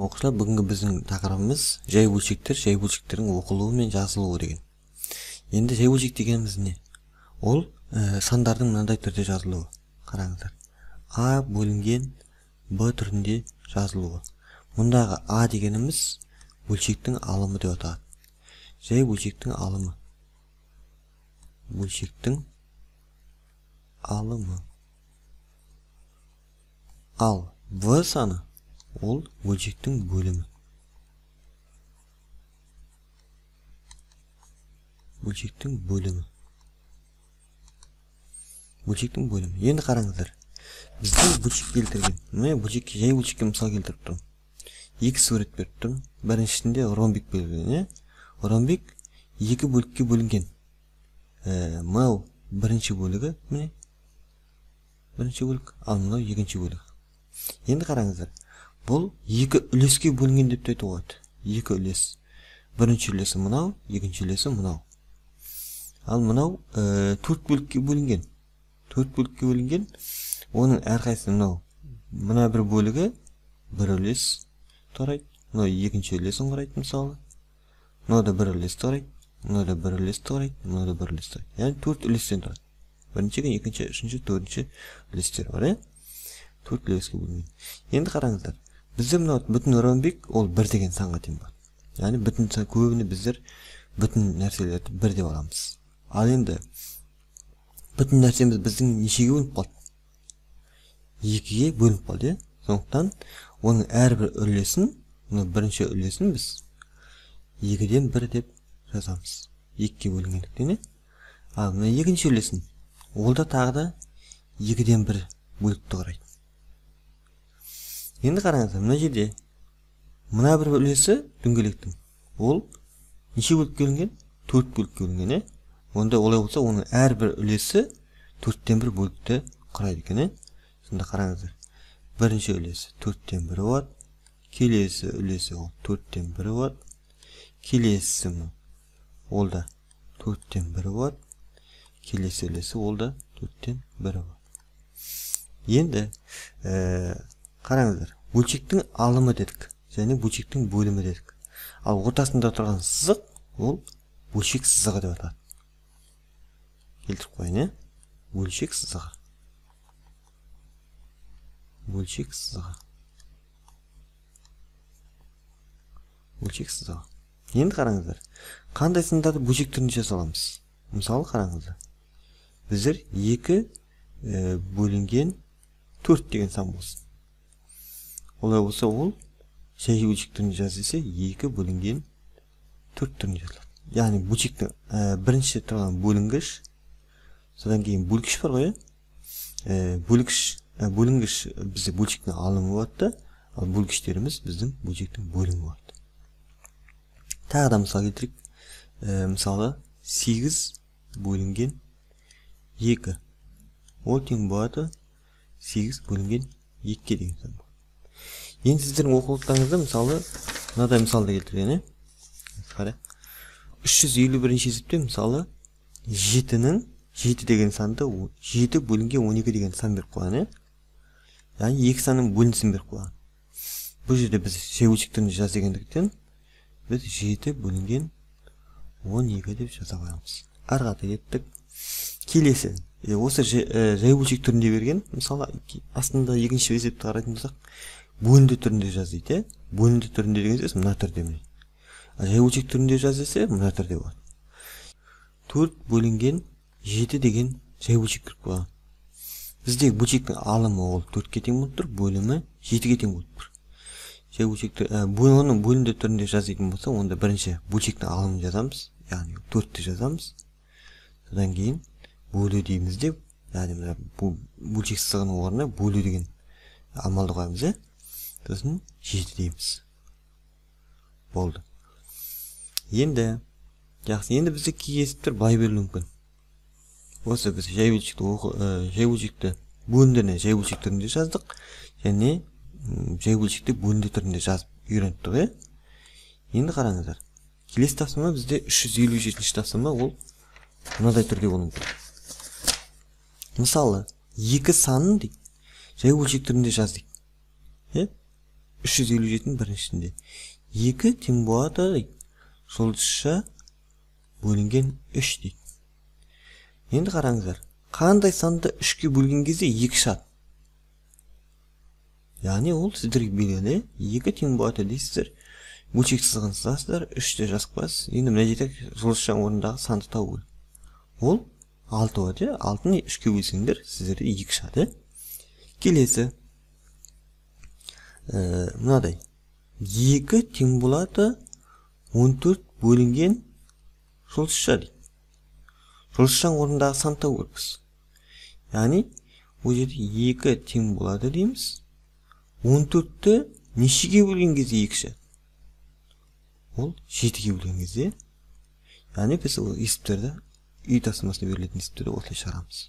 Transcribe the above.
Оқушылар, бүгінгі біздің тақырыбымыз жай бөлшектер, жай бөлшектердің оқылуы мен жазылуы деген. Енді жай бөлшек дегеніміз не? Ол сандардың мынандай түрде жазылуы. Қараңыздар. А бөлінген Б түрінде жазылуы. Мұндағы А дегеніміз бөлшектің алымы деп аталады. Жай бөлшектің алымы. Бөлшектің алымы. Ал В саны ол бөлшектің бөлімі. Бөлшектің бөлімі. Бөлшектің бөлімі. Енді қараңыздар. Бізде бөлшек келтірген. Міне бөлшек, жай бөлшекке мысал келтіріп тұрмын. Екі сурет беріп тұрмын. Біріншісінде ромбик белгіленген. Ромбик екі бөлікке бөлінген. Мынау бірінші бөлігі, міне. Бірінші бөлік, ал мынау екінші бөлігі. Енді қараңыздар. Бұл екі үлеске бөлінген деп те айтуға болады. Екі үлес. Бірінші үлесі мынау, екінші үлесі мынау. Ал мынау төрт бөлікке бөлінген. Төрт бөлікке бөлінген. Оның әрқайсысы мынау. Мына бір бөлігі бір үлес құрайды. Мынау екінші үлесін құрайды мысалы. Мынау да бір үлес құрайды. Мынау да бір үлес құрайды. Мынау да бір үлес құрайды. Яғни төрт үлестен тұрады. Бірінші, екінші, үшінші, төртінші үлестер бар, Төрт үлеске бөлінген. Енді қараңыздар. Бізде мынау бүтін ромбик ол бір деген санға тең болады. Яғни бүтін көбіне біздер бүтін нәрселерді бір деп аламыз. Ал енді бүтін нәрсеміз біздің нешеге бөлініп қалды? Екіге бөлініп қалды, Сондықтан оның әрбір үлесін, мына бірінші үлесін біз 2-ден 1 деп жазамыз. 2-ге бөлінгендіктен, Ал мына екінші үлесін ол да тағы да 2-ден 1 бөлікті құрайды. Енді қараңыздар, мына жерде мына бір үлесі дөңгелектің. Ол неше бөлікке бөлінген? 4 бөлікке бөлінген, Онда олай болса, оның әрбір үлесі 4-тен 1 бөлікті құрайды екен, Сонда қараңыздар. Бірінші үлесі 4-тен 1 болады. Келесі үлесі ол 4-тен 1 болады. Келесісі ол да 4-тен 1 болады. Келесі үлесі ол да 4-тен 1 болады. Енді қараңыздар, бөлшектің алымы дедік және бөлшектің бөлімі дедік. Ал ортасында тұрған сызық ол бөлшек сызығы деп аталады. Келтіріп қояйын, Бөлшек сызығы. Бөлшек сызығы. Бөлшек сызығы. Енді қараңыздар, қандай сандарды бөлшек түрінде жаза аламыз? Мысалы қараңыздар. Біздер 2 бөлінген 4 деген сан болсын. Олай болса, ол жай бөлшек түрінде жаз десе, 2 бөлінген 4 түрінде жазылады. Яғни бөлшектің бірінші тұрған бөлінгіш, содан кейін бөлгіш бар ғой, Бөлгіш, бөлінгіш бізде бөлшектің алымы болады да, ал бөлгіштеріміз біздің бөлшектің бөлімі болады. Тағы да мысал келтірейік. Мысалы 8 бөлінген 2. Ол тең болады 8 бөлінген 2 деген сан. Енді сіздердің оқулықтарыңызда мысалы мынадай мысалды келтірген, Қарайық. 351-ші есепте мысалы 7-нің 7 деген санды 7 бөлінген 12 деген сан беріп қойған, Яғни екі санның бөлінісін беріп қойған. Бұл жерде біз жай бөлшек түрінде жаз дегендіктен біз 7 бөлінген 12 деп жаза қоямыз. Ары қарай кеттік. Келесі, осы жай бөлшек түрінде берген, мысалы астында екінші есепті қарайтын болсақ, бөлінді түрінде жаз дейді. Бөлінді түрінде деген сөз мына түрде міне. Жай бөлшек түрінде жаз десе, мына түрде болады. 4 бөлінген 7 деген жай бөлшек кіріп қойған. Бізде бөлшектің алымы ол 4-ке тең болып тұр, бөлімі 7-ге тең болып тұр. Жай бөлшекті, оның бөлінді түрінде жаз дейтін болса, онда бірінші бөлшектің алымын жазамыз, яғни 4-ті жазамыз. Содан кейін бөлу дейміз деп, яғни мына бөлшек сызығының орнына бөлу деген амалды қоямыз, Сосын 7 дейміз. Болды. Енді жақсы, енді бізде кей есептер былай берілуі мүмкін. Осы біз жай бөлшекті жай бөлшекті бөліндіні жай бөлшек түрінде жаздық және жай бөлшекті бөлінді түрінде жазып үйрендік, Енді қараңыздар. Келесі тапсырма бізде 357-ші тапсырма, ол мынадай түрде болуы мүмкін. Мысалы, екі санын дейді, жай бөлшек түрінде жаз дейді. 357-нің біріншісінде 2 тең болады дейді. Жұлдызша бөлінген 3 дейді. Енді қараңыздар, қандай санды 3-ке бөлген кезде 2 шығады? Яғни ол сіздерге белгілі, 2 тең болады дейсіздер. Бөлшек сызығын сызасыздар, 3-ті жазып қоясыз. Енді мына жерде жұлдызшаның орнындағы санды табу керек. Ол 6 болады. 6-ны 3-ке бөлсеңдер, сіздерде 2 шығады. Келесі. Мынадай. 2 тең болады 14 бөлінген жұлдызша дейді. Жұлдызшаның орнындағы санды табу керекпіз. Яғни ол жерде 2 тең болады дейміз. 14-ті нешеге бөлген кезде 2 шығады? Ол 7-ге бөлген кезде. Яғни біз ол есептерді, үй тапсырмасына берілетін есептерді осылай шығарамыз.